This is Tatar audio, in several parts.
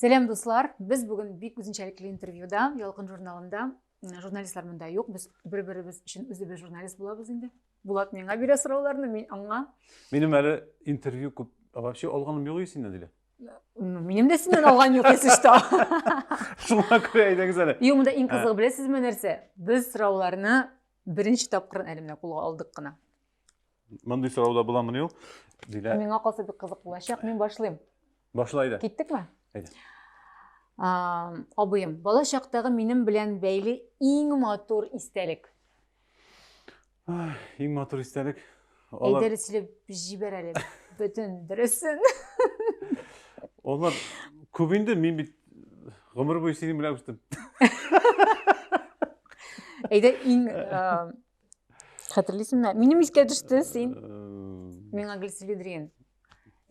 Сәлам, дуслар! Без бүген бик үзенчәлекле интервьюда, Ялкын журналында. Журналистлар монда юк, без бер-беребез өчен үзебез журналист булабыз инде. Булат миңа бирә сорауларны, мин аңа. Минем әле интервью күп вообще алганым юк синнән, Дилә. Минем дә синнән алган юк, если что. Шуңа күрә әйдәгез әле. Юк, монда иң кызыгы беләсезме нәрсә? Без сорауларны беренче тапкыр әле менә кулга алдык кына. Мондый сорау да буламыни ул? Дилә. Миңа калса бик кызык булачак. Мин башлыйм. Башла әйдә. Киттекме? Әйдә. Абыем, бала чактагы минем белән бәйле иң матур истәлек. Иң матур истәлек. Алар... Әйдә сөйләп җибәр әле бөтен дөресен. Алар күп инде, мин бит гомер буе синең белән үстем. Әйдә иң Хәтерлисеңме? Минем искә төште син. Миңа гел сөйлидер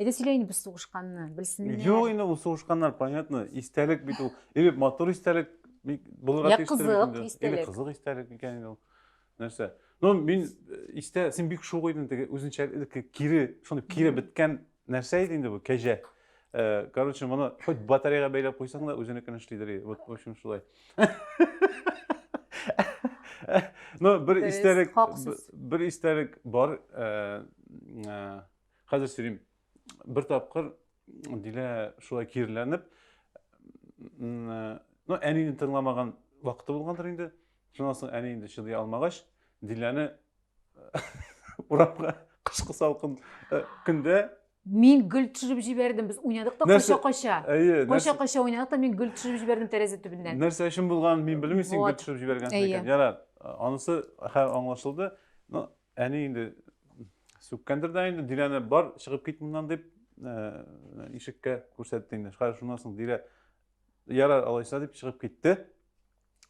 Әйдә сөйлә инде без сугышканны, белсеннәр. Юк инде ул сугышканнар, понятно. Истәлек бит ул. Или матур истәлек булырга тиеш. Кызык истәлек. Или кызык истәлек икән инде ул. Нәрсә? Ну, мин истә, син бик шук идең теге үзенчә кире, шундый кире беткән нәрсә иде инде бу, кәҗә. Короче, моны хоть батареяга бәйләп куйсаң да үзенекен эшлидер. Вот, в общем, шулай. Ну, бер истәлек, бер истәлек бар. Хәзер сөйлим. Бер тапкыр Дилә шулай киреләнеп, ну, әнине тыңламаган вакыты булгандыр инде. Шуннан соң әни инде чыдый алмагач, Диләне урамга кышкы салкын көндә Мин гөл төшереп җибәрдем. Без уйнадык та кача-кача. Әйе. Кача-кача уйнадык та мин гөл төшереп җибәрдем тәрәзә төбеннән. Нәрсә өчен булганын мин белмим, син гөл төшереп җибәргәнсең икән. Ярар, анысы хәл аңлашылды. Но әни инде сүккәндер дә инде Диләне бар, чыгып кит моннан дип ишеккә күрсәтте инде. Хәзер шуннан соң Дилә ярар алайса дип чыгып китте.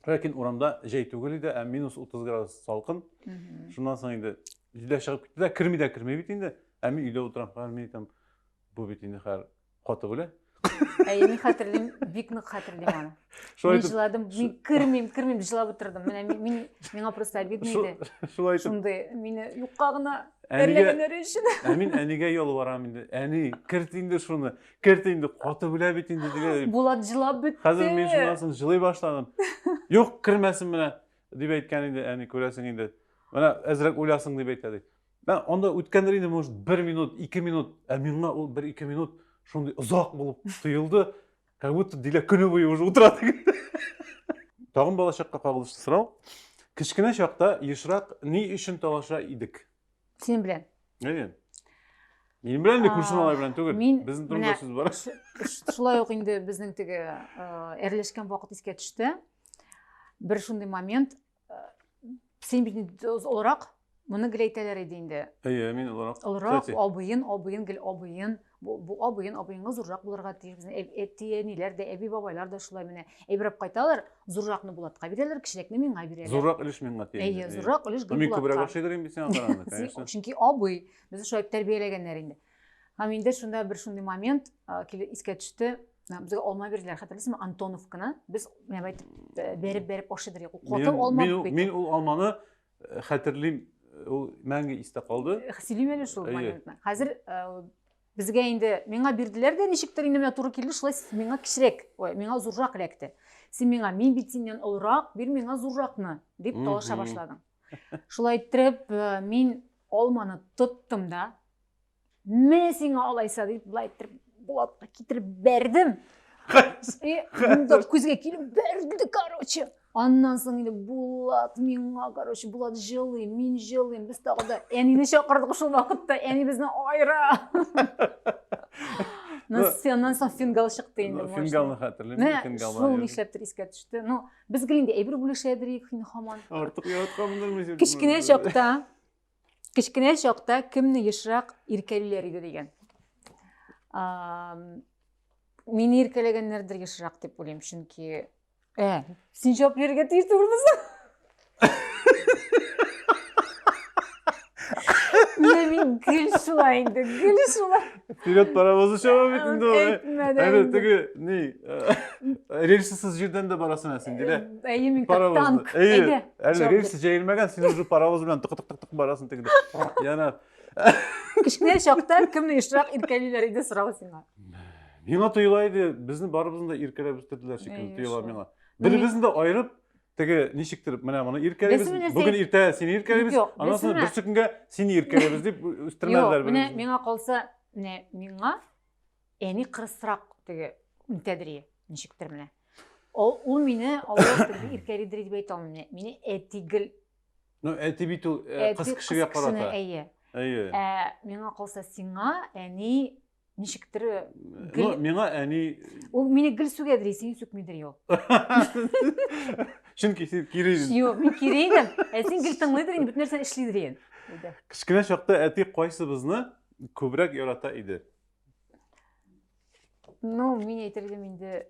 Ләкин урамда җәй түгел иде, ә минус 30 градус салкын. Шуннан соң инде өйдә чыгып китте дә, керми дә керми бит инде. Ә мин өйдә утырам, хәзер мин әйтәм, бу бит инде хәзер катып үлә. Әйе, мин хәтерлим, бик нык хәтерлим аны. Шулай мин җыладым, мин кермим, кермим дип җылап утырдым. Менә мин, миңа просто обидно иде. Шулай итеп. Шундый мине юкка гына әрләгәннәре өчен. Ә мин әнигә ялварам инде. Әни, керт инде шуны. Керт инде, катып үлә бит инде дигән. Булат җылап бетте. Хәзер мин шуннан соң җылый башладым. Юк, кермәсен менә, дип әйткән инде әни, күрәсең инде. Менә әзрәк уйласың дип әйтә ди. Мен анда үткәндер инде, может, бер минут, ике минут, ә миңа ул бер ике минут шундый озак булып тоелды. Как будто Дилә көне буе уже утыра дигән. Тагын балачакка кагылышлы сорау. Кечкенә чакта ешрак ни өчен талаша идек? Синең белән. Әйе. Минем белән дә күрше малай белән түгел. Мин безнең турында сүз бара. Шулай ук инде безнең теге әрләшкән вакыт искә төште. Бер шундый момент, син бит инде олырак, моны гел әйтәләр иде инде. Әйе, мин олырак. Олырак, абыен, абыен, гел абыен. Бу, бу абыен, абыеңа зуррак булырга тиеш. Безнең әти-әниләр дә, әби-бабайлар да шулай менә әйберәп кайталар, зурракны Булатка бирәләр, кечерәкне миңа бирәләр. Зуррак өлеш миңа тия. Әйе, зуррак өлеш гел Мин күбрәк ашыйдыр инде сиңа караганда, конечно. Чөнки абый, безне шулай тәрбияләгәннәр инде. Һәм инде шунда бер шундый момент искә төште. Безгә алма бирделәр, хәтерлисеңме? Антоновканы без менә әйтеп бәреп-бәреп ашыйдыр. Каты алма бит. Мин ул алманы хәтерлим, ул мәңге истә калды. Сөйлим әле шул моментны. Хәзер безгә инде миңа бирделәр дә ничектер инде менә туры килде, шулай миңа кечерәк, ой, миңа зуррак эләкте. Син миңа, мин бит синнән олырак, бир миңа зурракны, дип талаша башладың. Шулай иттереп, мин алманы тоттым да, менә сиңа алайса дип, былай иттереп Булатка китереп бәрдем. И, монда күзгә килеп бәрде, короче. Аннан соң инде Булат миңа, короче, Булат җылый, мин җылыйм. Без тагы да әнине чакырдык шул вакытта, әни безне айыра. Ну, аннан соң фингал чыкты инде. Фингалны хәтерлим. Менә шул нишләптер искә төште. Ну, без гел инде әйбер бүлешәдер идек инде һаман. Артык яратканмындыр мин. Кечкенә чакта, кечкенә чакта кемне ешрак иркәлиләр иде дигән. Мине иркәләгәннәрдер ешрак дип уйлыйм, чөнки Ә, син җавап бирергә тиеш түгелмесең? Менә мин гел шулай инде, гел шулай. Вперед паровозы чаба бит инде ул. Әйтмә дә Әле инде. теге ни, рельсысыз җирдән дә барасың ә син, Дилә. Әйе, мин как танк. Әйе, Әйдә. әле җавап рельсы җәелмәгән, син уже паровоз белән тык-тык-тык барасың тегедә. Яна. Кечкенә чакта кемне ешрак иркәлиләр иде сорау сиңа. Миңа тоела иде, безне барыбызны да иркәләп үстерделәр шикелле тоела миңа. Беребезне дә аерып, теге ничектер менә моны иркәлибез, бүген иртә сине иркәлибез, аннан соң берсе көнгә сине иркәлибез дип үстермәделәр. Менә миңа калса, менә миңа әни кырысрак теге үтәдер ничектер менә. Ул мине авыр теге иркәлидер дип әйтә алмыйм. Мине әти гел Ну, әти бит ул кыз кешегә карата. Әйе. Әйе. Ә миңа калса сиңа әни ничектер гел... Ну, миңа әни Ул мине гел сүгәдер, сине сүкмидер юк. Чөнки син кире идең. Юк, мин кире идем. Ә син гел тыңлыйдыр инде, бөтен нәрсәне эшлидер инде. Кечкенә чакта әти кайсыбызны күбрәк ярата иде? Ну, мин әйтер идем инде,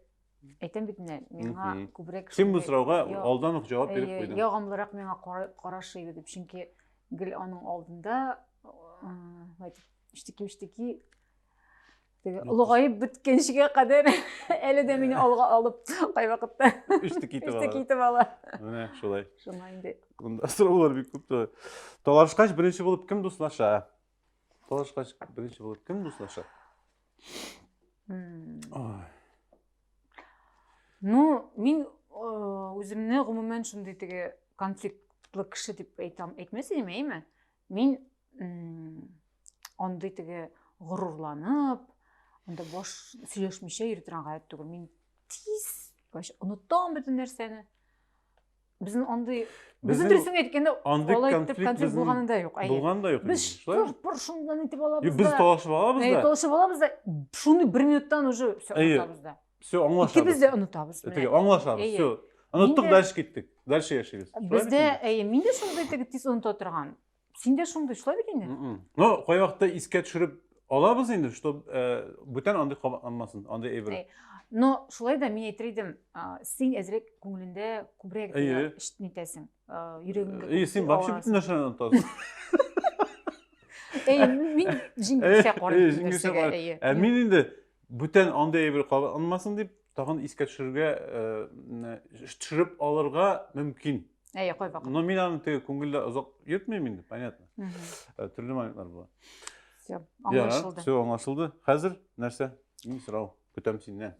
әйтәм бит менә, миңа күбрәк Син бу сорауга алдан ук җавап биреп куйдың. Ягымлырак миңа карашы иде дип, чөнки гел аның алдында әйтеп Үштеки-үштеки. Теге олыгаеп беткәнчегә кадәр әле дә мине алга алып кайвакытта. Үштеки итеп ала. Үштеки итеп ала. Менә шулай. Шуңа инде. Монда сораулар бик күп тә. Талашкач беренче булып кем дуслаша? Талашкач беренче булып кем дуслаша? Ой. Ну, мин үземне гомумән шундый теге конфликтлы кеше дип әйтәм, әйтмәс идем, әйме? Мин андый теге горурланып, анда баш сөйләшмичә йөри торган гадәт түгел. Мин тиз вообще онытам бөтен нәрсәне. Безнең андый безнең дөресен әйткәндә алай итеп конфликт булганы да юк. Булган да юк. Без пыр шуннан итеп алабыз. Без талашып алабыз да. Талашып алабыз да, шуны бер минуттан уже все онытабыз да. Все, аңлашабыз. Икебез дә онытабыз. Теге аңлашабыз. Все. Оныттык, дальше киттек. Дальше яшибез. Бездә, әйе, мин дә шундый теге тиз оныта торган. Син дә шундый, шулай бит инде? Ну, кайвакытта искә төшереп алабыз инде, что э, бүтән андый кабатланмасын, андый әйбер. Но шулай да мин әйтер идем, син әзрәк күңелендә күбрәк нитәсең, йөрәгеңгә. Әйе, син вообще бөтен нәрсәне онытасың. Әйе, мин җиңелчә карыйм нәрсәгә, әйе. Ә мин инде бүтән андый әйбер кабатланмасын дип, тагын искә төшерергә, э, төшереп алырга мөмкин. Әйе, кайвакыт. Но мин аны теге күңелдә озак йөртмим инде, понятно. Э, төрле моментлар була. Все, аңлашылды. Все, аңлашылды. Хәзер нәрсә? Мин сорау көтәм синнән.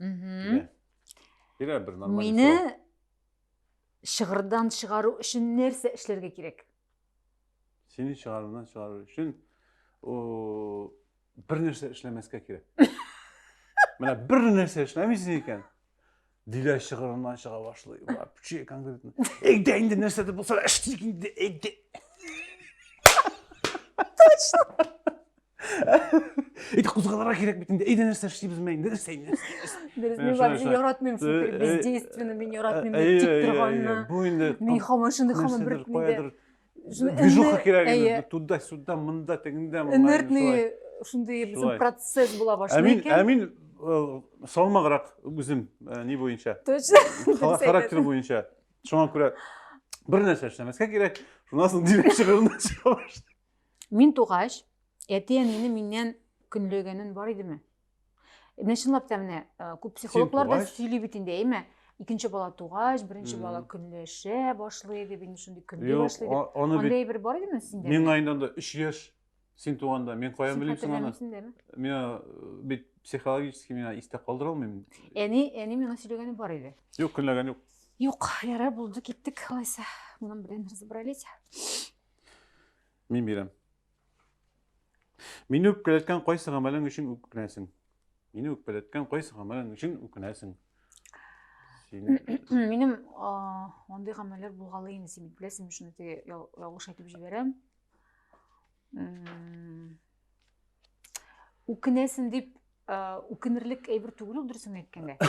Бирә бер нормальный Мине чыгырдан чыгару өчен нәрсә эшләргә кирәк? Сине чыгарыннан чыгару өчен бер нәрсә эшләмәскә кирәк. Менә бер нәрсә эшләмисең икән, Дилә чыгырыннан чыга башлый. Вообще конкретно. Әйдә инде нәрсә дә булса эшлик инде, әйдә. Точно. Әйдә кузгалырга кирәк бит инде. Әйдә нәрсә эшлибез менә инде, нәрсә инде. Дөрес, мин вообще яратмыйм шул бездейственно, мин яратмыйм тик торганны. Бу инде мин һаман шундый һаман бер Движуха кирәк инде. Туда-сюда, монда, тегендә, монда. Инертный шундый безнең процесс була башлый икән. Ә мин салмаграк үзем ни буенча. Точно. Характер буенча. Шуңа күрә бер нәрсә эшләмәскә кирәк. Шуннан соң дилә чыгырыннан чыга башлый. Мин тугач, әти-әнине миннән көнләгәнен бар идеме? Менә чынлап та менә э, күп психологлар да сөйли бит инде, әйме? Икенче бала тугач, беренче бала көнләшә башлый дип, инде шундый көнли башлый дип. Аны бит Андый әйбер бар идеме синдә? Миңа инде анда 3 яшь син туганда, мин каян белим соң аны? Миңа э, бит психологически миңа истә калдыра алмыйм. Әни, әни миңа сөйләгәне бар иде. Юк, көнләгән юк. Юк, ярар булды, киттек алайса. Моның белән разобрались. Мин бирәм. Мине үпкәләткән кайсы гамәлең өчен үкенәсең? Мине үпкәләткән кайсы гамәлең өчен үкенәсең? Сине... Минем андый гамәлләр булгалый инде, син бит беләсең, мин шуны теге ялгыш әйтеп җибәрәм. Үкенәсең дип, үкенерлек әйбер түгел ул дөресен әйткәндә.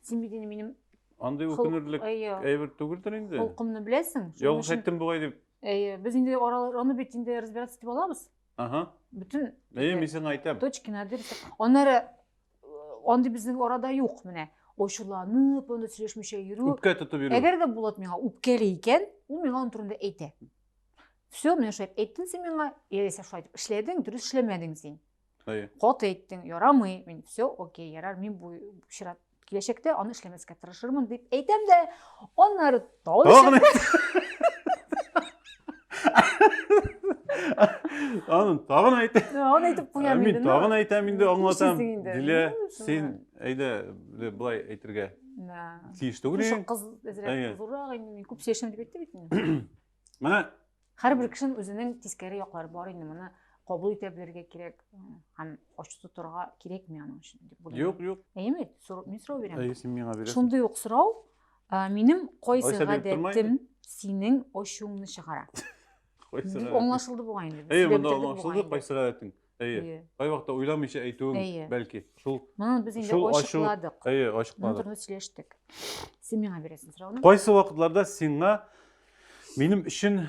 Син бит инде минем Андый үкенерлек әйбер түгелдер инде. Холкымны беләсең. Ялгыш әйттем бугай дип. Әйе, без инде араны бит инде разбираться итеп алабыз. Ага. Бөтен Әйе, мин сиңа әйтәм. Точки над и. Аннары андый безнең арада юк менә. Ачуланып, анда сөйләшмичә йөрү. Үпкә тотып йөрү. Әгәр дә Булат миңа үпкәле икән, ул миңа аның турында әйтә. Все, менә шулай әйттең син миңа, яисә шулай итеп эшләдең, дөрес эшләмәдең син. Әйе. Каты әйттең, ярамый, мин все, окей, ярар, мин бу чират киләчәктә аны эшләмәскә тырышырмын дип әйтәм дә, аннары тагын Аны тагын әйт. Аны әйтеп куям инде. Мин тагын әйтәм инде, аңлатам. Дилә, син әйдә болай әйтергә тиеш түгел. Шул кыз әзрәк зуррак инде, мин күп сөйләшәм дип әйтте бит инде. Менә һәрбер кешенең үзенең тискәре яклары бар инде, моны кабул итә белергә кирәк һәм ачу тотарга кирәкми аның өчен дип уйлыйм. Юк, юк. Әйеме? Мин сорау бирәм. Әйе, син миңа бирәсең. Шундый ук сорау, минем кайсы гадәтем синең ачуыңны чыгара? Кайсы гадәтең? Аңлашылды бугай инде. Әйе, монда аңлашылды, кайсы гадәтең. Әйе. Кайвакытта уйламыйча әйтүең, бәлки. Шул Моны без инде ачыкладык. Әйе, ачыкладык. Моны турында сөйләштек. Син миңа бирәсең сорауны. Кайсы вакытларда сиңа минем өчен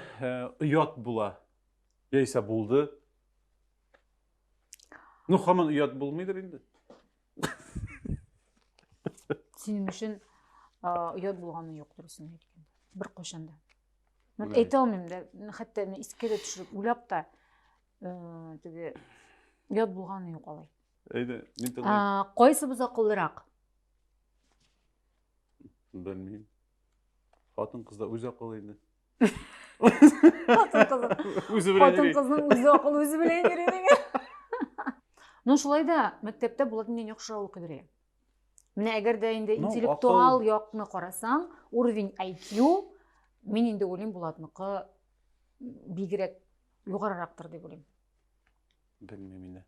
оят була? Яисә булды? Ну, һаман оят булмыйдыр инде. Синең өчен оят булганы юк, дөресен әйткәндә. Беркайчан да. Әйтә алмыйм да, хәтта искә дә төшереп уйлап та теге оят булганы юк алай. Әйдә, мин тыңлыйм. Кайсыбыз акыллырак? Белмим. Хатын-кыз да үз акылы инде. Хатын-кыз. Үзе белән йөри. Хатын-кызның үзе акылы үзе белән йөри дигән. Ну, шулай да мәктәптә Булат миннән яхшырак укый бирә. Менә әгәр дә инде интеллектуал якны карасаң, уровень IQ, мин инде уйлыйм, Булатныкы бигрәк югарырактыр дип уйлыйм. Белмим инде.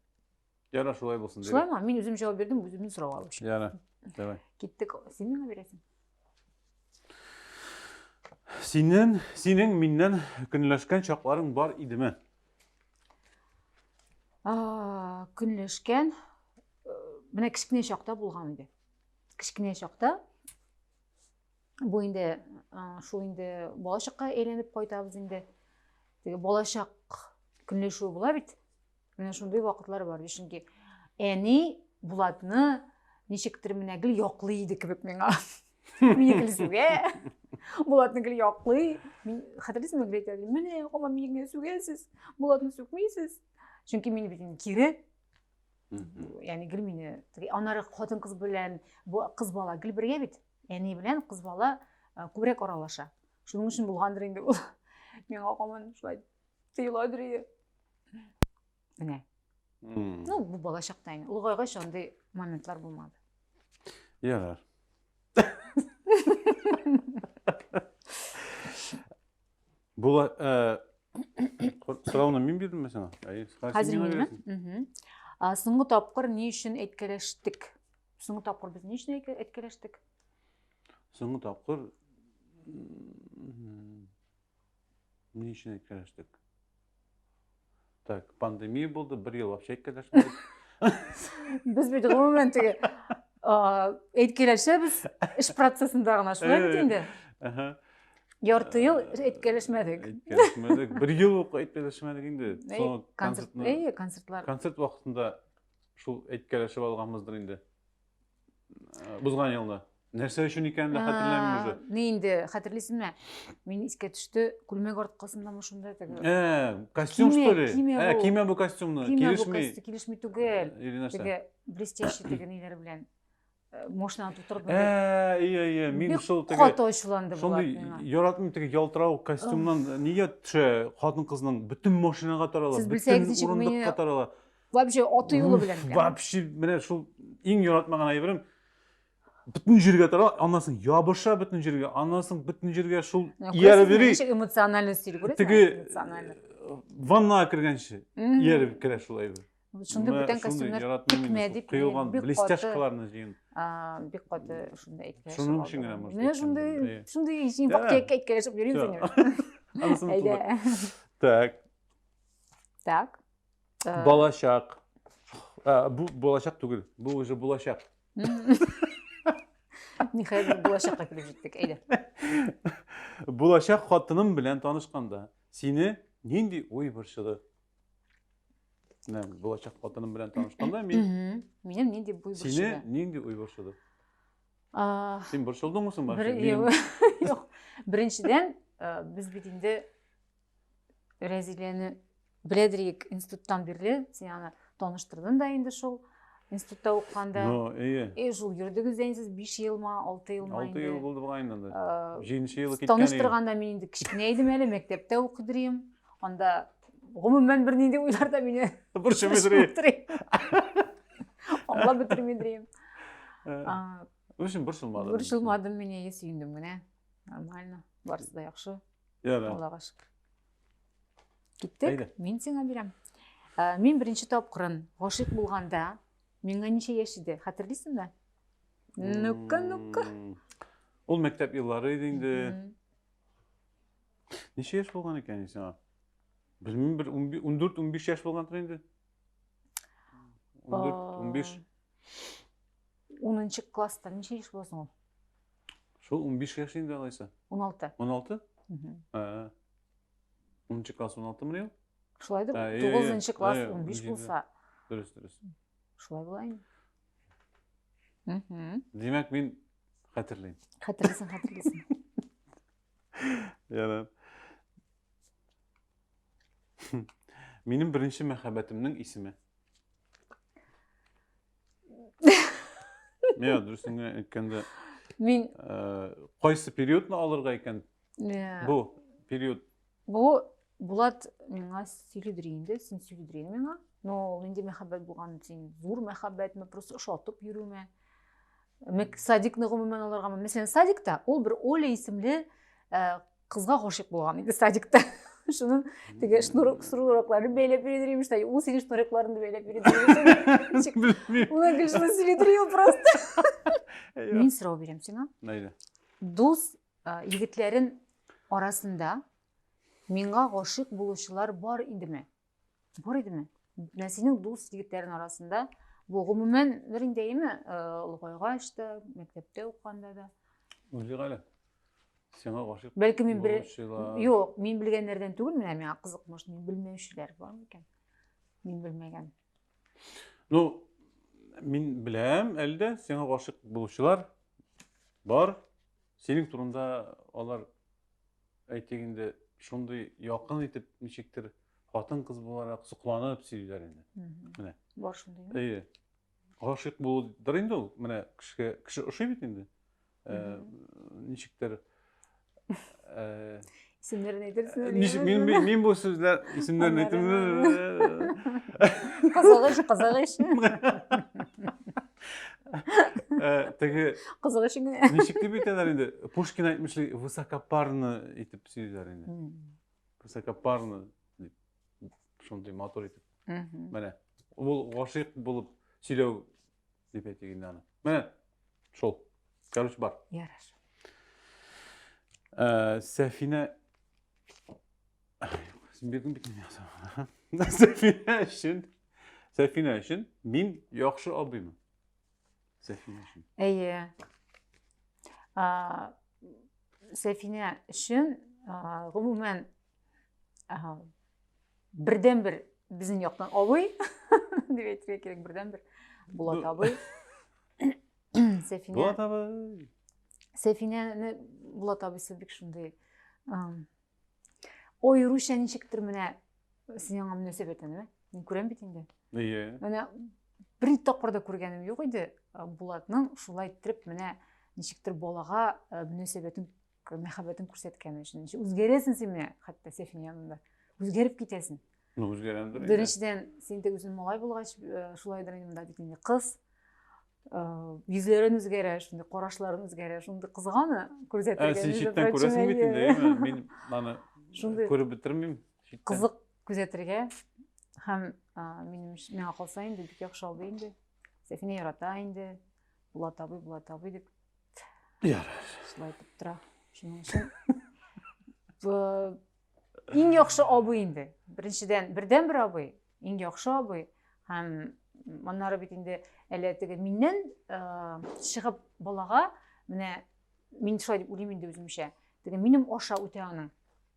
Ярар, шулай булсын. Шулаймы? Мин үзем җавап бирдем, үземнән сорау алып. Ярар, давай. Киттек. Син миңа бирәсең. Синең, синең миннән көнләшкән чакларың бар идеме? Көнләшкән менә кечкенә чакта булган иде. Кечкенә чакта бу инде шул инде балачакка әйләнеп кайтабыз инде. Теге балачак көнләшүе була бит. Менә шундый вакытлар бар. Чөнки әни Булатны ничектер менә гел яклый иде кебек миңа. Мине гел сүгә. Булатны гел яклый. Мин хәтерлисеңме, гел әйтә, менә һаман мине генә сүгәсез, Булатны сүкмисез. Чөнки мин бит инде кире. Ягъни гел мине аннары хатын-кыз белән бу кыз бала гел бергә бит. Әни белән кыз бала күбрәк аралаша. Шуның өчен булгандыр инде ул. Миңа һаман шулай тоеладыр иде. Менә. Ну, бу бала чакта инде. Олыгайгач андый моментлар булмады. Ярар. Була, сорауны мин бирдемме сиңа? Әйе, Хәзер минме? Соңгы тапкыр ни өчен әйткәләштек? Соңгы тапкыр без ни өчен әйткәләштек? Соңгы тапкыр ни өчен әйткәләштек? Так, пандемия булды, бер ел вообще әйткәләшмәдек. Без бит гомумән теге әйткәләшәбез эш процессында гына, шулай бит инде. Ярты ел әйткәләшмәдек. Әйткәләшмәдек. Бер ел ук әйткәләшмәдек инде. Концерт, концертлар. Концерт вакытында шул әйткәләшеп алганбыздыр инде. Узган елны. Нәрсә өчен икәнен дә хәтерләмим уже. Ни инде, хәтерлисеңме? Мин искә төште, күлмәк арткасындамы шунда теге. Костюм что ли? Кимә бу костюмны, килешми. Килешми түгел. Теге блестящий теге ниләр белән машинаны тутырып. Ие, ие, мин шул теге. Каты ачуланды Шундый яратмыйм теге ялтырау костюмнан нигә төшә хатын-кызның бөтен машинага тарала, бөтен урындыкка тарала. Вообще аты юлы белән. Вообще менә шул иң яратмаган әйберем бөтен җиргә тора, аннан соң ябыша бөтен җиргә, аннан соң бөтен җиргә шул ияреп йөри. Ничек эмоционально сөйли, күрәсеңме? Теге эмоционально. Ваннага кергәнче ияреп керә шул әйбер. Шундый бүтән костюмнар текмә дип кыелган блестяшкаларны җыен. Бик каты шунда әйткән. Шуның өчен генә может. Менә шундый, шундый син вак-төяккә әйткәләшеп йөрисең. Анысын Так. Так. Балачак. Бу балачак түгел, бу уже булачак. Ниһаять, булачакка килеп җиттек. Әйдә. Булачак хатыным белән танышканда сине нинди уй борчыды? Менә булачак хатыным белән танышканда мин Минем нинди уй борчыды? Сине нинди уй борчыды? Син борчылдыңмы соң вообще? Юк. Беренчедән, без бит инде Рәзиләне беләдер идек институттан бирле, син аны таныштырдың да инде шул институтта укыганда. Ну, әйе. И шул йөрдегез дә инде сез 5 елмы, 6 елмы инде. 6 ел булды бугай инде анда. Җиденче елы киткән. Таныштырганда мин инде кечкенә идем әле, мәктәптә укыдыр идем. Анда Гомумән бернинди уйлар да мине борчымый. Аңлап бетермидер. В общем, борчылмадым. Борчылмадым мин, әйе, сөендем генә. Нормально. Барысы да яхшы. Ярар. Аллага шөкер. Киттек. Мин сиңа бирәм. Мин беренче тапкырын гашыйк булганда миңа ничә яшь иде? Хәтерлисеңме? Ну-ка, ну-ка. Ул мәктәп еллары иде инде. Ничә яшь булган икән сиңа? Белмим, бер 14-15 яшь булгандыр инде. 14-15. 10 класста ничә яшь буласың ул? Шул 15 яшь инде алайса. 16. 16? Ә. 10 класс 16 мыни ул? Шулайдыр. 9 класс 15 булса. Дөрес, дөрес. Шулай була инде. Димәк, мин хәтерлим. Хәтерлисең, хәтерлисең. Ярар. Минем беренче мәхәббәтемнең исеме. Мин дөресен генә әйткәндә, мин э, кайсы периодны алырга икән? Бу период. Бу Булат миңа сөйлидер инде, син сөйлидер инде миңа. Но ул нинди мәхәббәт булган, син зур мәхәббәтме, просто ошатып йөрүме? Садикны гомумән алыргамы? Мәсәлән, садикта ул бер Оля исемле э, кызга гашыйк булган иде садикта. Шуның теге шнурок шнурокларын бәйләп йөридер имеш та, ул синең шнурокларыңны бәйләп йөридер имеш. Белмим. Уны гел шуны сөйлидер ул просто. Мин сорау бирәм сиңа. Әйдә. Дус э, егетләрен арасында миңа гашыйк булучылар бар идеме? Бар идеме? Менә синең дус егетләрең арасында бу гомумән бер инде әйеме, э, олыгайгач та, мәктәптә укыганда да. Уйлыйк әле. Сиңа гашыйк Бәлки мин бер Юк, мин белгәннәрдән түгел, менә миңа кызык, может, мин белмәүчеләр бар микән? Мин белмәгән. Ну, мин беләм, әле дә сиңа гашыйк булучылар бар. Синең турында алар әйтик инде, шундый якын итеп, ничектер хатын-кыз буларак сокланып сөйлиләр инде. Менә. Бар шундый. Әйе. Гашыйк булудыр инде ул. Менә кешегә кеше ошый бит инде. Э, ничектер э, исемнәрен әйтерсең. Ничек мин мин бу сүзләр исемнәрен әйтем. Кызыгыш, кызыгыш. Э, теге кызык өчен генә. Ничек дип әйтәләр инде? Пушкин әйтмешли, высокопарно итеп сөйлиләр инде. Высокопарно дип. Шундый матур итеп. Менә. Ул гашыйк булып сөйләү дип әйтик инде аны. Менә шул. Короче, бар. Ярар. Э, Сәфинә Син бирдең бит миңа. Сәфинә өчен Сәфинә өчен мин яхшы абыймын. Сәфинә өчен. Әйе. Сәфинә өчен гомумән бердәнбер безнең яктан абый дип әйтергә кирәк, бердәнбер Булат абый. Сәфинә. Булат абый. Сәфинәне Булат абыйсы бик шундый аеруча ничектер менә син аңа мөнәсәбәтеңме? Мин күрәм бит инде. Әйе. Менә бер тапкыр да күргәнем юк иде. Булатның шулай иттереп менә ничектер балага мөнәсәбәтен, мәхәббәтен күрсәткәне өчен. Ничек үзгәрәсең син менә, хәтта Сәфин янында. Үзгәреп китәсең. Ну, үзгәрәмдер. Беренчедән, син дә үзең малай булгач, шулайдыр инде, монда бит инде кыз. Йөзләрен үзгәрә, шундый карашларын үзгәрә, шундый кызганы күрсәтергә. Ә, син читтән күрәсең бит инде, әйеме? Мин аны шундый күреп бетермим. Кызык күзәтергә һәм минем миңа калса инде бик яхшы абый инде. Сәфинә ярата инде. Булат абый, Булат абый дип. Ярар. Шулай итеп тора. Шуның өчен иң яхшы абый инде. Беренчедән, бердәнбер абый, иң яхшы абый. Һәм аннары бит инде әле теге миннән чыгып балага, менә мин шулай дип уйлыйм инде үземчә. Теге минем аша үтә аның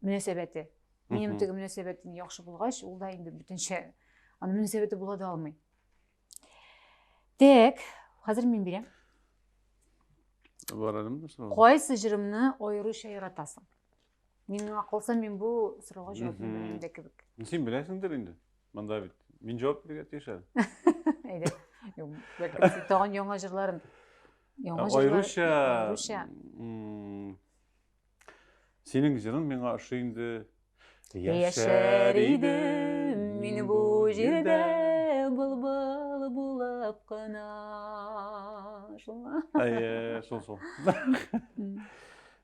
мөнәсәбәте. Минем теге мөнәсәбәтем яхшы булгач, ул да инде бүтәнчә аның мөнәсәбәте була да алмый. Так, хәзер мин бирәм. Бар әле сорау. Кайсы җырымны аеруча яратасың? Миңа калса, мин бу сорауга җавап белмәм дә кебек. Син беләсеңдер инде. Монда бит мин җавап бирергә тиеш әле. Әйдә. Юк, бәлкем син тагын яңа җырларын. Яңа җырлар. Аеруча. Аеруча. Синең җырың миңа ошый инде. Яшәр идем мин бу җирдә былбыл булып кына. Шулмы? Әйе, шул шул.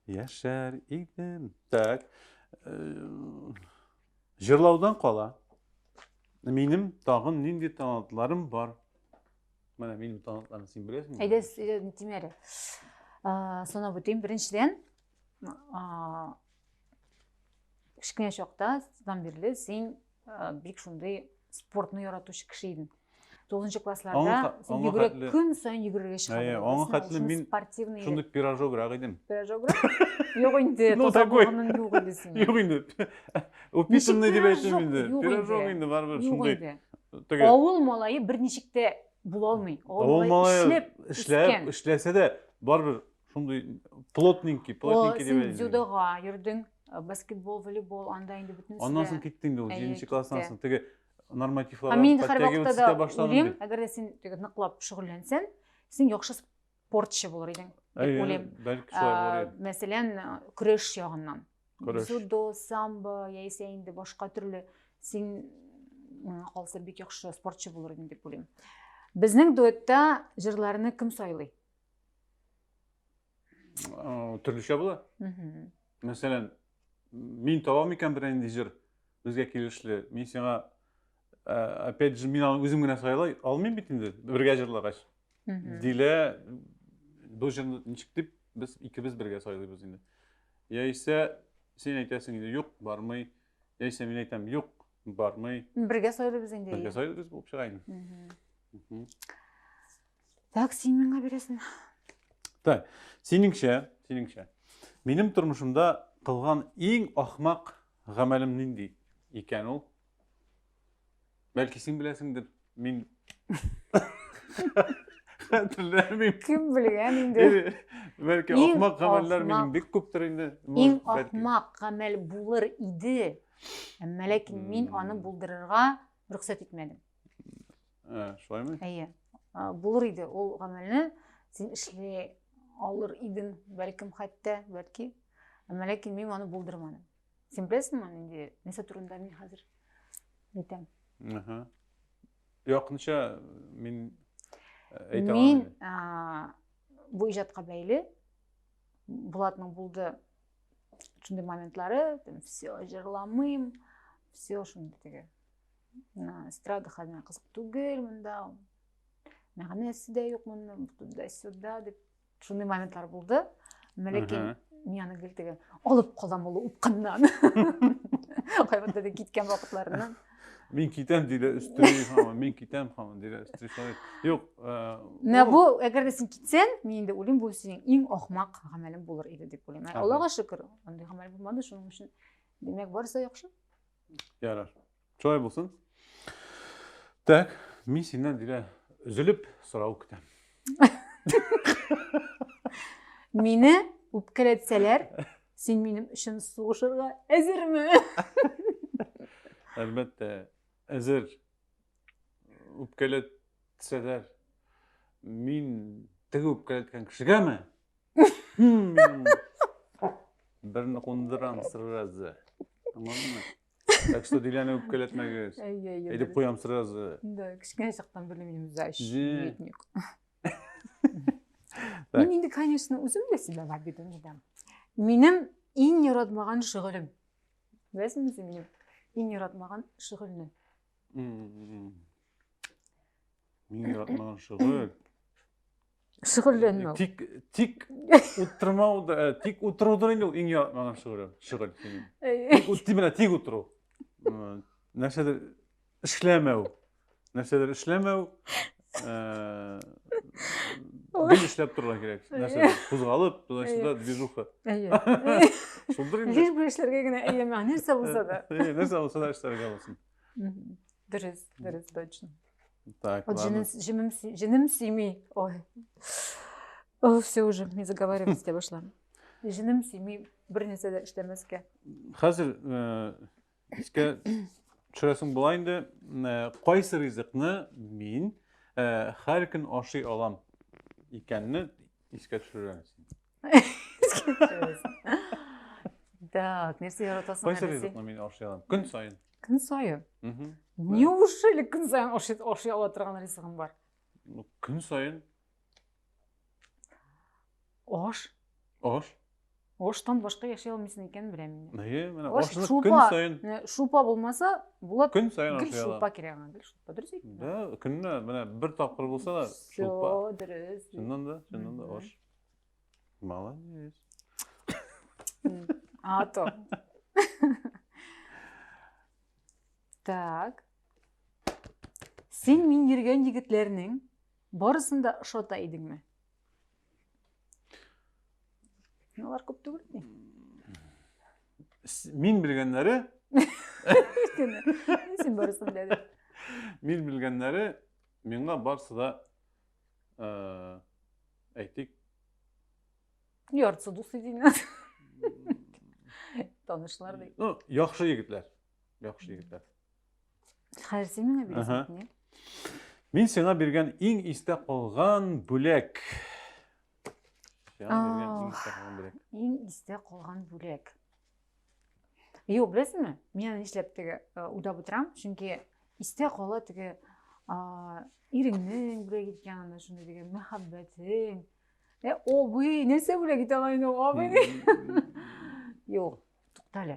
Яшәр идем. Так. Җырлаудан кала. Минем тагын нинди талантларым бар? Менә минем талантларымны син беләсеңме? Әйдә, нитим әле. Санап үтим. Беренчедән, кечкенә чакта бирле син бик шундый спортны яратучы кеше идең. Тугызынчы классларда син йөгерә көн саен йөгерергә чыга идең. Аңа хәтле мин спортивный шундый пирожограк идем. Пирожограк? Юк инде, ну, такой. юк инде синең. Юк инде. Упитанный дип әйтим инде. Пирожок инде барыбер шундый. Теге Авыл малае берничек тә була алмый. Авыл малае эшләп, эшләп, эшләсә дә барыбер шундый плотненький, плотненький дип әйтим. Син дзюдога йөрдең, баскетбол, волейбол, анда инде бөтенесе. Аннан соң китте инде ул 7 класстан соң. Теге нормативларга мин һәрвакытта да уйлыйм, әгәр дә син теге ныклап шөгыльләнсәң, син яхшы спортчы булыр идең дип уйлыйм. Бәлки шулай булыр иде. Мәсәлән, көрәш ягыннан. Дзюдо, самбо, яисә инде башка төрле син миңа калса бик яхшы спортчы булыр идең дип уйлыйм. Безнең дуэтта җырларны кем сайлый? Төрлечә була. Мәсәлән, мин табам икән берәр нинди җыр безгә килешле, мин сиңа опять же мин аны үзем генә сайлай алмыйм бит инде бергә җырлагач. Дилә бу җырны ничек дип без икебез бергә сайлыйбыз инде. Яисә син әйтәсең инде юк, бармый. Яисә мин әйтәм юк, бармый. Бергә сайлыйбыз инде. Бергә сайлыйбыз булып чыга инде. Так, син миңа бирәсең. Так, синеңчә, синеңчә. Минем тормышымда кылган иң ахмак гамәлем нинди икән ул? Бәлки син беләсеңдер, мин хәтерләмим. Кем белгән инде? Бәлки ахмак гамәлләр минем бик күптер инде. Иң ахмак гамәл булыр иде. Әмма ләкин мин аны булдырырга рөхсәт итмәдем. Ә, шулаймы? Әйе. Булыр иде ул гамәлне син эшли алыр идең, бәлкем хәтта, бәлки. Әмма ләкин мин аны булдырмадым. Син беләсеңме, нинди нәрсә турында мин хәзер әйтәм? Аһа. Якынча мин әйтә Мин бу иҗатка бәйле Булатның булды шундый моментлары, все, җырламыйм, все шундый теге. Эстрада хәзер кызык түгел монда, мәгънәсе дә юк моның, туда-сюда дип шундый моментлар булды. Әмма ләкин мин аны гел теге алып калам ул упкыннан. Кайвакытта да киткән вакытларыннан. Мин китәм диде өстери һаман, мин китәм һаман диде өстери шулай. Юк, Менә бу, әгәр дә син китсәң, мин инде уйлыйм, бу синең иң ахмак гамәлең булыр иде дип уйлыйм. Аллага шөкер, андый гамәл булмады, шуның өчен димәк, барысы яхшы. Ярар. Шулай булсын. Так, мин синнән Дилә өзелеп сорау көтәм. Мине үпкәләтсәләр, син минем өчен сугышырга әзерме? Әлбәттә, әзер. Үпкәләтсәләр, мин теге үпкәләткән кешегәме? Берне кундырам сразу. Аңладыңмы? Так что Диләне үпкәләтмәгез. Әйтеп куям сразу. Да, кечкенә чактан бирле минем защитник. Мин инде, конечно, үзем дә себя в обиду не дам. Минем иң яратмаган шөгылем. Беләсеңме син минем иң яратмаган шөгыльне? Мин яратмаган шөгыль. Шөгыльләнмәү. Тик тик утырмау да, э, тик утырудыр инде ул иң яратмаган шөгылем, шөгыль синең. Тик ут менә тик утыру. Нәрсәдер эшләмәү. Нәрсәдер эшләмәү. Э, гел эшләп торырга кирәк. Нәрсәдер кузгалып, туда-сюда движуха. Әйе. Шулдыр инде. Лишь бы эшләргә генә әйе, нәрсә булса да. Нәрсә булса да эшләргә булсын. Дөрес, дөрес, точно. Так, Вот ладно. җенем, җенем, җенем сөйми. Ой. О, все уже, не заговариваться я пошла. Җенем сөйми бер нәрсә дә эшләмәскә. Хәзер э, искә төшерәсең була инде, э, кайсы ризыкны мин э, һәр көн ашый алам икәнне искә төшерәсең. Искә төшерәсең. Так, нәрсә яратасың? Кайсы ризыкны мин ашый алам? Көн саен. Көн саен? Неужели көн саен ашый ала торган ризыгың бар? Ну, көн саен. Аш. Аш. Аштан башка яши алмыйсың икән, беләм инде. Әйе, менә ашны көн саен. Шулпа булмаса, Булат көн саен гел шулпа кирәк аңа, гел шулпа. Дөрес әйттем. Да, көненә менә бер тапкыр булса да шулпа. Всё, дөрес. Чыннан да аш. Молодец. А то. Так. Син мин йөргән егетләрнең барысын да ошата идеңме? Алар күп түгел ни? Мин белгәннәре Син барысын беләдең. Мин белгәннәре миңа барсы да әйтик. Яртысы дус иде инде. Танышлар ди. Ну, яхшы егетләр. Яхшы егетләр. Хәзер син миңа бирәсең, не? Мин сиңа биргән иң истә калган бүләк. Сиңа биргән иң истә калган бүләк. Иң истә калган бүләк. Юк, беләсеңме? Мин аны нишләп теге э, уйлап утырам, чөнки истә кала теге иреңнең бүләк иткән анда шундый теге мәхәббәтең. Э, абый, нәрсә бүләк итә ала инде абый? Юк, тукта әле.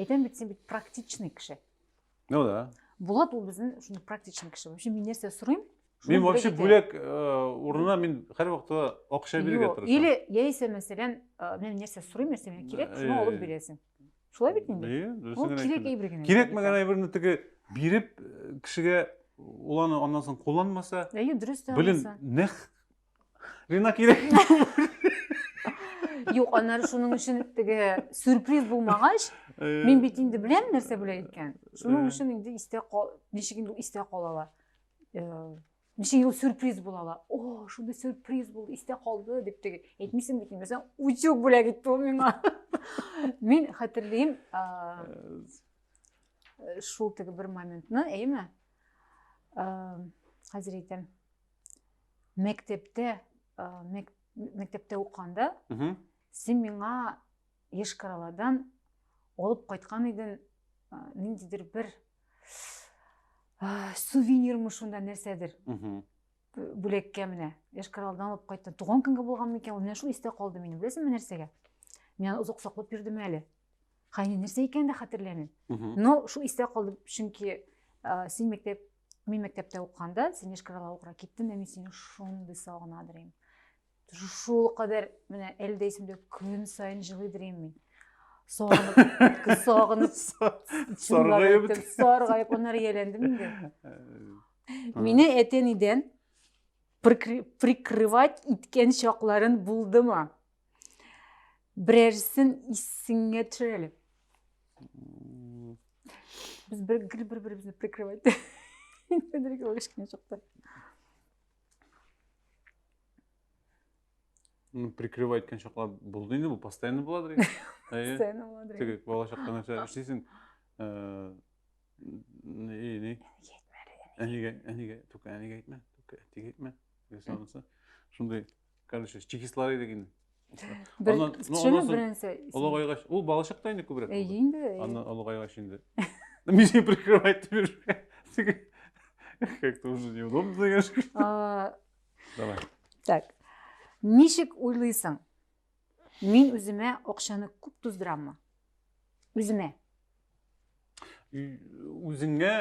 Әйтәм бит, син бит практичный кеше. Ну да. Булат ул безнең шундый практичный кеше. Вообще мин нәрсә сорыйм? Мин вообще бүләк э, урынына мин һәрвакытта акча бирергә тырышам. Или яисә мәсәлән, э, мин нәрсә сорыйм, нәрсә миңа кирәк, шуны алып э, бирәсең. Шулай бит инде. Әйе, Ул кирәк әйбер генә. Кирәкмәгән әйберне теге биреп кешегә ул аны аннан соң кулланмаса. Әйе, дөрес тә. Блин, нәх Рина кирәк. Юк, аннары шуның өчен теге сюрприз булмагач, мин бит инде беләм нәрсә бүләк иткән. Шуның өчен инде истә кал, ничек инде истә кала ала. Ничек инде ул сюрприз була ала. О, шундый сюрприз булды, истә калды дип теге әйтмисең бит инде. Мәсәлән, утюг бүләк итте ул миңа. Мин хәтерлим, шул теге бер моментны, әйеме? Хәзер әйтәм. Мәктәптә, мәктәптә укыганда, син миңа Йошкар-Оладан алып кайткан идең ниндидер бер сувенирмы шунда нәрсәдер. Бүләккә менә. Йошкар-Оладан алып кайттың. Туган көнгә булган микән ул? Менә шул истә калды минем. Беләсеңме нәрсәгә? Мин аны озак саклап йөрдем әле. Хәйне нәрсә икәнен дә хәтерләмим. Но шул истә калды, чөнки син мәктәп Мин мәктәптә укыганда, син Йошкар-Ола укырга киттең, ә мин сине шундый сагынадыр идем. Шул кадәр, менә әле дә исемдә, көн саен җылыйдыр идем мин. Сагынып, сагынып, саргаеп, саргаеп, аннары ияләндем инде. Мине әтәнидән прикрывать иткән чакларын булдымы? Берәрсен исеңә төшер әле. Без бер гел бер-беребезне прикрывать. Бер кечкенә чакта. Ну, прикрывать иткән чаклар булды инде, бу постоянно буладыр инде. Постоянно буладыр. Теге бала чакта нәрсә эшлисең? Э, ни, ни? Әнигә, әнигә, только әнигә әйтмә, только әтигә әйтмә. Дигән Шундый Короче, чекистлар идек инде. Бер, ну, беренче. Олыгайгач, ул бала чакта инде күбрәк. Әйе инде. Аннан олыгайгач инде. Мин сине прикрывать Как-то уже неудобно дигән. Давай. Так. Ничек уйлыйсың? Мин үземә акчаны күп туздыраммы? Үземә. Үзеңә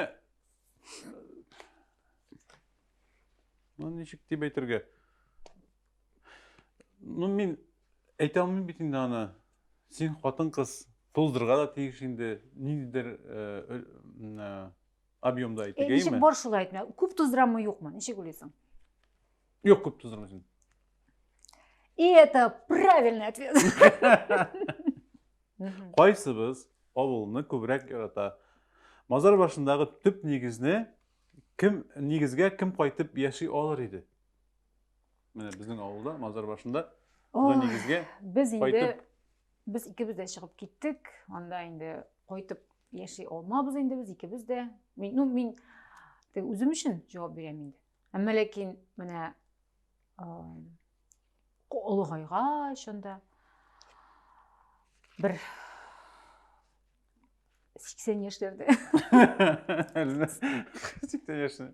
Ну, ничек дип әйтергә? Ну, мин әйтә алмыйм бит инде аны. Син хатын-кыз туздырырга да тиеш инде, ниндидер э, э, объемда әйтергә, Ничек бар шулай әйтмә. Күп туздырамы, юкмы? Ничек уйлыйсың? Юк, күп туздырмыйсың. И это правильный ответ. Кайсыбыз авылны күбрәк ярата? Мазар башындагы төп нигезне кем нигезгә кем кайтып яши алыр иде? Менә безнең авылда мазар башында бу нигезгә без инде без икебез дә чыгып киттек. Анда инде кайтып яши алмабыз инде без икебез дә. Мин, ну, мин үзем өчен җавап бирәм инде. Әмма ләкин менә Олыгайгач анда бер 80 яшьләрдә. 80 яшьне.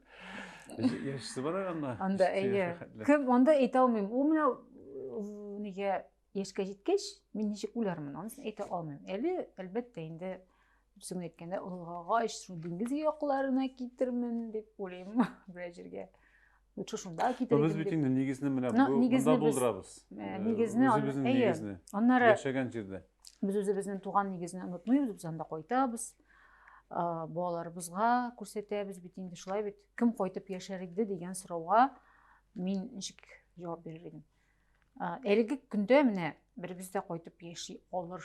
Яшьсе бар анда. Анда әйе. Кем анда әйтә алмыйм. Ул менә нигә яшькә җиткәч, мин ничек уйлармын, анысын әйтә алмыйм. Әле, әлбәттә, инде дөресен әйткәндә, олыгайгач, шул диңгез якларына китермен дип уйлыйм берәр җиргә. Лучше шунда китер Без бит инде нигезне менә бу монда булдырабыз. Э, нигезне, үзебезнең нигезне. Аннары яшәгән җирдә. Без үзебезнең туган нигезне онытмыйбыз, без анда кайтабыз. Балаларыбызга күрсәтәбез бит инде шулай бит. Кем кайтып яшәр иде дигән сорауга мин ничек җавап бирер идем? Әлеге көндә менә беребез дә кайтып яши алыр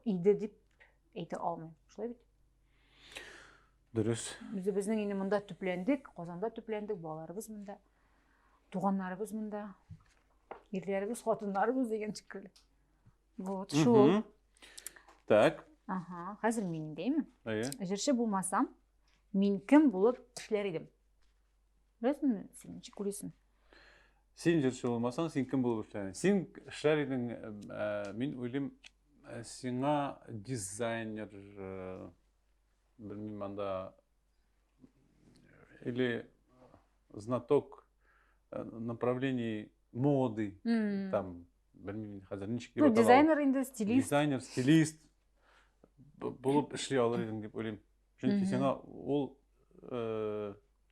иде дип әйтә алмыйм. Шулай бит? Дөрес. Үзебезнең инде монда төпләндек, Казанда төпләндек, балаларыбыз монда, туганнарыбыз монда, ирләребез, хатыннарыбыз дигән шикелле. Вот, шул. Так. Ага, хәзер мин инде, Әйе. Җырчы булмасам, мин кем булып эшләр идем? Беләсеңме, син ничек уйлыйсың? Син җырчы булмасаң, син кем булып эшләр идең? Син эшләр идең, э, мин уйлыйм, э, сиңа дизайнер, э, белмим, анда или знаток направлений моды, там, белмим, хәзер ничек дип Ну, дизайнер инде, стилист. Дизайнер, стилист булып эшли алыр идең дип уйлыйм. Чөнки сиңа ул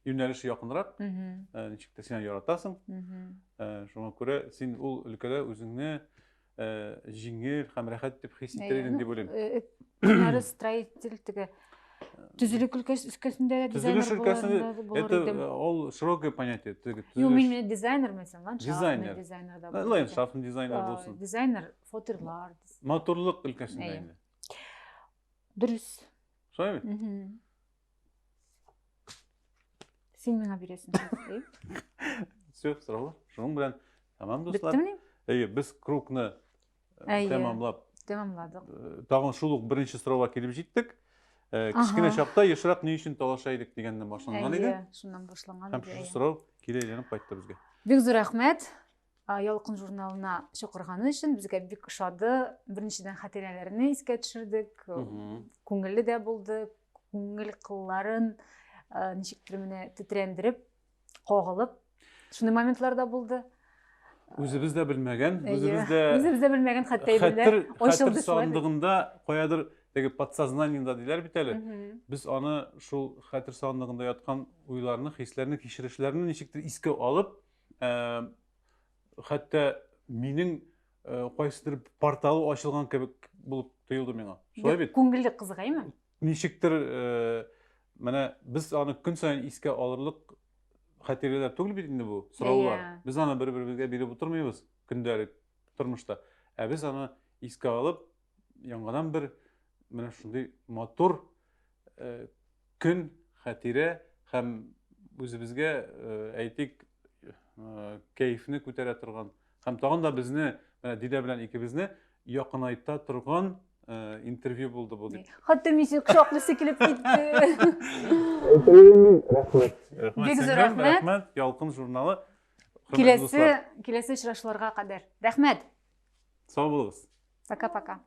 юнәлеше якынрак, э, ничек тә син яратасың. Э, шуңа күрә син ул өлкәдә үзеңне э, җиңел һәм рәхәт дип хис итәр идең дип уйлыйм. Аннары строитель теге төзелек өлкәсендә дә дизайнер өлкәсендә это ул широкое понятие. Юк, мин дизайнер мәсәлән, ландшафтный дизайнер да. Ландшафтный дизайнер булсын. Дизайнер, фотерлар. Матурлык өлкәсендә инде. Дөрес. Шулай бит? Син миңа бирәсең. Все, сораулар. Шуның белән тәмам, дуслар. Беттемени? Әйе, без кругны э, тәмамлап тәмамладык. Э, тагын шул ук беренче сорауга килеп җиттек. Э, кечкенә чакта ешрак ни өчен талаша идек дигәннән башланган иде. Әйе, шуннан башланган иде. Һәм шушы сорау кире әйләнеп кайтты безгә. Бик зур рәхмәт. Ялкын журналына чакырганы өчен безгә бик ошады. Беренчедән хатирәләрне искә төшердек. Күңелле дә булды. Күңел кылларын ничектер менә тетрәндереп, кагылып, шундый моментлар да булды. Үзебез дә белмәгән, үзебез дә үзебез дә белмәгән хәтта әйберләр ачылды. Хәтер сандыгында каядыр теге подсознаниедә диләр бит әле. Без аны шул хәтер сандыгында яткан уйларны, хисләрне, кичерешләрне ничектер искә алып, Ә, хәтта минең э, кайсыдыр порталы ачылган кебек булып тоелды миңа. Шулай бит? Күңелле кызык, әйме? Ничектер э, менә без аны көн саен искә алырлык хатирәләр түгел бит инде бу сораулар. Без аны бер-беребезгә биреп утырмыйбыз көндәлек тормышта. Ә без аны искә алып, яңадан бер менә шундый матур э, көн, хатирә һәм үзебезгә, э, әйтик, э, кәефне күтәрә торган һәм тагын да безне, менә Дилә белән икебезне якынайта торган э, интервью булды бу дип. Хәтта мин сине кочаклыйсы килеп китте. Рәхмәт. Рәхмәт. Бик зур рәхмәт. Рәхмәт. Ялкын журналы. Киләсе, киләсе очрашуларга кадәр. Рәхмәт. Сау булыгыз. Пока-пока.